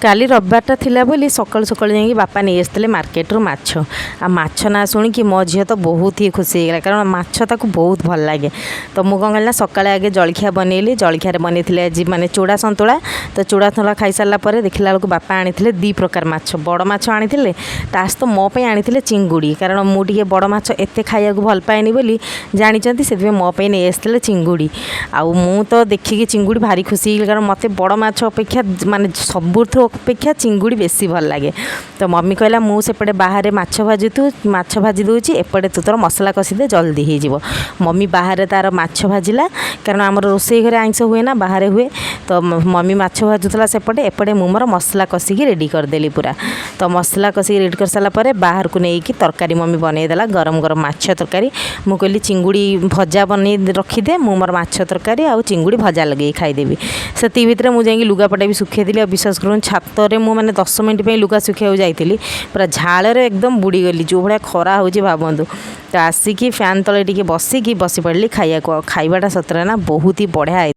କାଲି ରବିବାରଟା ଥିଲା ବୋଲି ସକାଳୁ ସକାଳୁ ଯାଇକି ବାପା ନେଇ ଆସିଥିଲେ ମାର୍କେଟରୁ ମାଛ। ଆଉ ମାଛ ନାଁ ଶୁଣିକି ମୋ ଝିଅ ତ ବହୁତ ହି ଖୁସି ହେଇଗଲା, କାରଣ ମାଛ ତାକୁ ବହୁତ ଭଲ ଲାଗେ। ତ ମୁଁ କ'ଣ କଲି ନା, ସକାଳେ ଆଗେ ଜଳଖିଆ ବନେଇଲି। ଜଳଖିଆରେ ବନେଇଥିଲି ଆଜି ମାନେ ଚୁଡ଼ା ସନ୍ତୁଳା। ତ ଚୁଡ଼ା ସନ୍ତୁଳା ଖାଇସାରିଲା ପରେ ଦେଖିଲା ବେଳକୁ ବାପା ଆଣିଥିଲେ ଦୁଇ ପ୍ରକାର ମାଛ। ବଡ଼ ମାଛ ଆଣିଥିଲେ, ତା ସହିତ ମୋ ପାଇଁ ଆଣିଥିଲେ ଚିଙ୍ଗୁଡ଼ି, କାରଣ ମୁଁ ଟିକେ ବଡ଼ ମାଛ ଏତେ ଖାଇବାକୁ ଭଲ ପାଏନି ବୋଲି ଜାଣିଛନ୍ତି। ସେଥିପାଇଁ ମୋ ପାଇଁ ନେଇ ଆସିଥିଲେ ଚିଙ୍ଗୁଡ଼ି। ଆଉ ମୁଁ ତ ଦେଖିକି ଚିଙ୍ଗୁଡ଼ି ଭାରି ଖୁସି ହେଇଗଲି, କାରଣ ମୋତେ ବଡ଼ ମାଛ ଅପେକ୍ଷା, ମାନେ ସବୁଠୁ ଅପେକ୍ଷା ଚିଙ୍ଗୁଡ଼ି ବେଶୀ ଭଲ ଲାଗେ। ତ ମମି କହିଲା, ମୁଁ ସେପଟେ ବାହାରେ ମାଛ ଭାଜି ଦେଉଛି, ଏପଟେ ତୁ ତୋର ମସଲା କଷିଦେ, ଜଲ୍ଦି ହେଇଯିବ। ମମି ବାହାରେ ତାର ମାଛ ଭାଜିଲା, କାରଣ ଆମର ରୋଷେଇ ଘରେ ଆଇଁଷ ହୁଏ ନା, ବାହାରେ ହୁଏ। ତ ମମି ମାଛ ଭାଜୁଥିଲା ସେପଟେ, ଏପଟେ ମୁଁ ମୋର ମସଲା କଷିକି ରେଡ଼ି କରିଦେଲି ପୁରା। ତ ମସଲା କଷିକି ରେଡ଼ି କରିସାରିଲା ପରେ ବାହାରକୁ ନେଇକି ତରକାରୀ ମମି ବନେଇଦେଲା, ଗରମ ଗରମ ମାଛ ତରକାରୀ। ମୁଁ କହିଲି, ଚିଙ୍ଗୁଡ଼ି ଭଜା ବନେଇ ରଖିଦେ, ମୁଁ ମୋର ମାଛ ତରକାରୀ ଆଉ ଚିଙ୍ଗୁଡ଼ି ଭଜା ଲଗେଇ ଖାଇଦେବି। ସେତିକି ଭିତରେ ମୁଁ ଯାଇକି ଲୁଗାପଟା ବି ଶୁଖେଇଦେଲି। ଆଉ ବିଶ୍ୱାସ କରନ୍ତୁ, ଛାତରେ ମୁଁ ମାନେ 10 ମିନିଟ୍ ପାଇଁ ଲୁଗା ଶୁଖେଇବାକୁ ଯାଇଥିଲି, ପୁରା ଝାଳରେ ଏକଦମ ବୁଡ଼ିଗଲି। ଯେଉଁ ଭଳିଆ ଖରା ହେଉଛି ଭାବନ୍ତୁ। ତ ଆସିକି ଫ୍ୟାନ୍ ତଳେ ଟିକେ ବସିକି ବସି ପଡ଼ିଲି ଖାଇବାକୁ। ଆଉ ଖାଇବାଟା ସତରେ ନା ବହୁତ ହି ବଢ଼ିଆ।